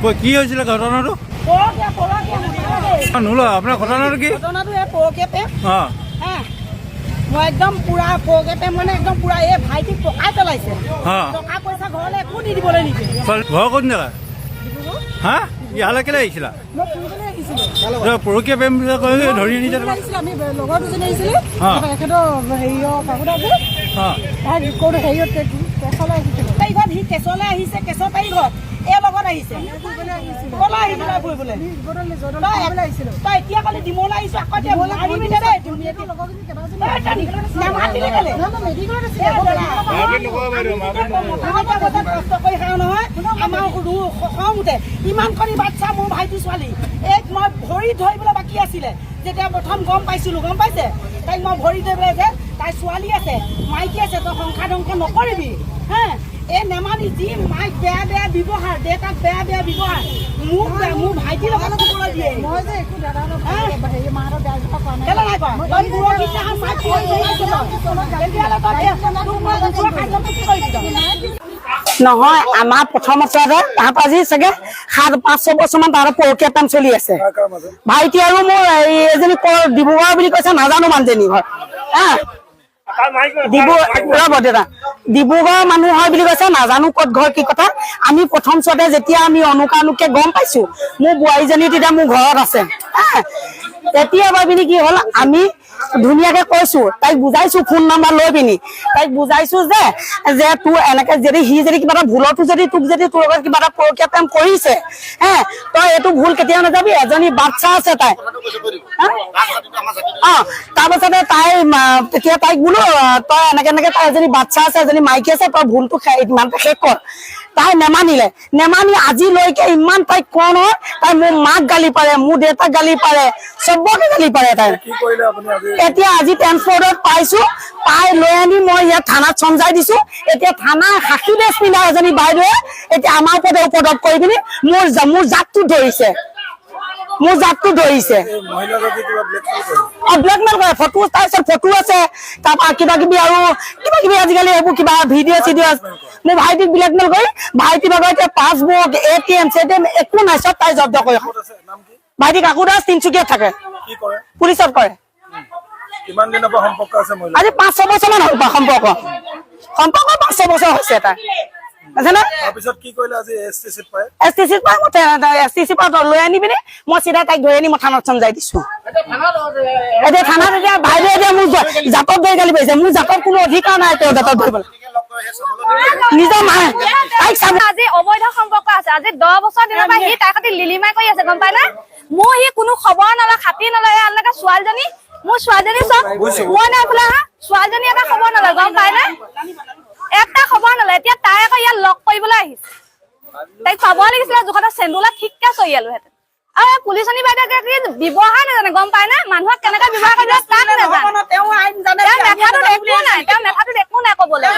কি হৈছিলে ঘটনাটো? পৰকীয়া, পৰকীয়া মুঠতে। নোলোৱা আপোনাৰ ঘটনাটো কি? ঘটনাটো এই পৰকীয়া প্ৰেম। অঁ। হা, মই একদম পুৰা পৰকীয়া প্ৰেম, মানে একদম পুৰা এই ভাইটিক পকাই পেলাইছে। টকা পইচা ঘৰলৈ একো দি দিবলৈ নিদিয়ে। ছোৱালী ঘৰ ক'ত জেগা? হা, ইয়ালৈ কেলৈ আহিছিলা? মই ফুৰিবলৈ আহিছিলো। পৰকীয়া প্ৰেম বুলি কৈ ধৰি আনিছে ফুৰিবলৈ তোমাক। আহিছিলো, আমি লগৰ দুজনী আহিছিলো। তাৰপৰা এখেতৰ হেৰিয়ৰ কাকোদা যে, তাই ক'ত হেৰিয়ত কেঁচলৈ আহিছিলো। তাৰিখত সি কেঁচলৈ আহিছে, কেঁচৰ তাৰিখত এই লগত আহিছে। ক'লৈ আহিছিলে ফুৰিবলৈ? তই এতিয়া ক'লি ডিমৌলৈ আহিছো, আকৌ এতিয়া মাৰিবি দে দেই। নামাতিলি কেলে? কষ্ট কৰি খাওঁ নহয়, আমাৰ খং উঠে। ইমান কৰি বাচ্ছা, মোৰ ভাইটি ছোৱালী এক মই ভৰি ধৰিবলৈ বাকী আছিলে যেতিয়া প্ৰথম গম পাইছিলো, গম পাইছে? তাইক মই ভৰি ধৰিবলৈ যে তাই ছোৱালী আছে, মাইকী আছে, তই সংসাৰ ধ্বংস নকৰিবি। হে, এই নেমানি। যি মাইক বেয়া বেয়া ব্যৱহাৰ, দেউতাক বেয়া বেয়া ব্যৱহাৰ, মোক বেয়া, মোৰ ভাইটিৰ লগত ক'বলৈ দিয়ে। মই যে একো দাদাহঁতৰ হেৰি মাহঁতৰ বেয়া কথা কোৱা নাই। কেলে নাই কোৱা? তই পুৰহিদিনাখন মাইক ফোন কৰিছ তই। তেতিয়াহ'লে তই তোক মই গুচোৱা কাৰ্যটো কি কৰিছ তই? নহয়, আমাৰ প্ৰথম আচলতে তাহাঁতৰ আজি চাগে সাত পাঁচ ছয় বছৰমান তাহাঁতৰ পৰকীয়া প্ৰেম চলি আছে। ভাইটি আৰু মোৰ এই এজনী কৰ ডিব্ৰুগড় বুলি কৈছে, নাজানো মানুহজনী ঘৰ। হা, ডিব্ৰু, ৰ'ব দেউতা, ডিব্ৰুগড় মানুহ হয় বুলি কৈছে, নাজানো ক'ত ঘৰ কি কথা। আমি প্ৰথম চোৱাতে যেতিয়া আমি অনুকানুকে গম পাইছো, মোৰ বোৱাৰীজনী তেতিয়া মোৰ ঘৰত আছে। হা, তেতিয়া ভাবিনি কি হ'ল, আমি ধুনীয়াকে কৈছো, তাইক বুজাইছো, ফোন নাম্বাৰ লৈ পিনি তাইক বুজাইছো যে তোৰ এনেকে যদি সি যদি কিবা এটা ভুলতো যদি তোক যদি তোৰ লগত কিবা এটা পৰকীয়া প্ৰেম কৰিছে, হে, তই এইটো ভুল কেতিয়াও নাযাবি। এজনী বাচ্চা আছে তাই। হা? অ, তাৰপাছতে তাই তেতিয়া তাইক বোলো, তই এনেকে এনেকে, তাই এজনী বাচ্চা আছে, এজনী মাইকী আছে, তই ভুলটো ইমানতে শেষ কৰ। তাই নেমানিলে। নেমানি আজিলৈকে ইমান তাইক কওঁ নহয়, তাই মোৰ মাক গালি পাৰে, মোৰ দেউতাক গালি পাৰে, চবকে গালি পাৰে তাই। কি কৰিলে আপুনি আজি? এতিয়া আজি ট্ৰেন্সপৰ্টত পাইছো, পাই লৈ আনি মই ইয়াত থানাত চমজাই দিছো। এতিয়া থানা খাকী ড্ৰেছ পিন্ধা এজনী বাইদেৱে এতিয়া আমাৰ ওপৰতে উপদ্ৰৱ কৰি পিনি মোৰ জাতটো ধৰিছে, মোৰ জাতটো ধৰিছে। এই মহিলাগৰাকী কিবা ব্লেকমেইল কৰে? অ, ব্লেকমেইল কৰে। ফটো, তাৰপিছত ফটো আছে, তাৰপৰা কিবা কিবি আৰু কিবা কিবি আজিকালি এইবোৰ কিবা ভিডিঅ' চিডিঅ'। মোৰ ভাইটিক ব্লেকমেইল কৰি ভাইটি ভাগৰ এতিয়া পাছবুক, এটিএম চেটিএম একো নাই, চব তাই জব্দ কৰি। ক'ত আছে, নাম কি? ভাইটি কাকু দাস, তিনচুকীয়াত থাকে। কি কৰে? পুলিচত কৰে। কিমান দিনৰ পৰা সম্পৰ্ক আছে মহিলা? আজি 5-6 বছৰমান হ'ল সম্পৰ্ক। 5-6 বছৰ হৈছে তাই, বুজিছেনে? তাৰপিছত কি কৰিলে আজি এছ টি চিত পায়? এছ টি চিত পাই মই এছ টি চিৰ পৰা লৈ আনি পিনি মই চিধা তাইক ধৰি আনি মই থানাত চমজাই দিছো। এতিয়া থানাত এতিয়া বাইদেৱে এতিয়া মোৰ জাতত ধৰি গালি পাৰিছে। মোৰ জাতত কোনো অধিকাৰ নাই তেওঁ জাতত ধৰিবলৈ। নিজৰ মায়ে তাইক চাব। আজি অবৈধ সম্পৰ্ক আছে। আজি 10 বছৰ দিনৰ পৰা সি তাইৰ সৈতে লিলিমাই কৰি আছে, গম পাই না? মোৰ সি কোনো খবৰ নলয়, খাতিৰ নলয়। এই আপোনালোকে ছোৱালীজনী, মোৰ ছোৱালীজনী চব মই নাই বোলা। হা, ছোৱালীজনী এটা খবৰ নলয়, গম পাই না? এটা খবৰ নলয়। এতিয়া তাই আকৌ ইয়াত লগ কৰিবলৈ আহিছে। তাইক পাব লাগিছিলে জোখতে, চেন্দুলা ঠিককে চৰিয়ালোহেঁতেন। আৰু এই পুলিচনী বাইদেউ কি ব্যৱহাৰ নাজানে, গম পাই না? মানুহক কেনেকে ব্যৱহাৰ কৰিব তাক নাজানে। তেওঁ আইন জানে। তেওঁৰ মেথাটোত একো নাই, তেওঁৰ মেথাটোত একো নাই কবলৈ।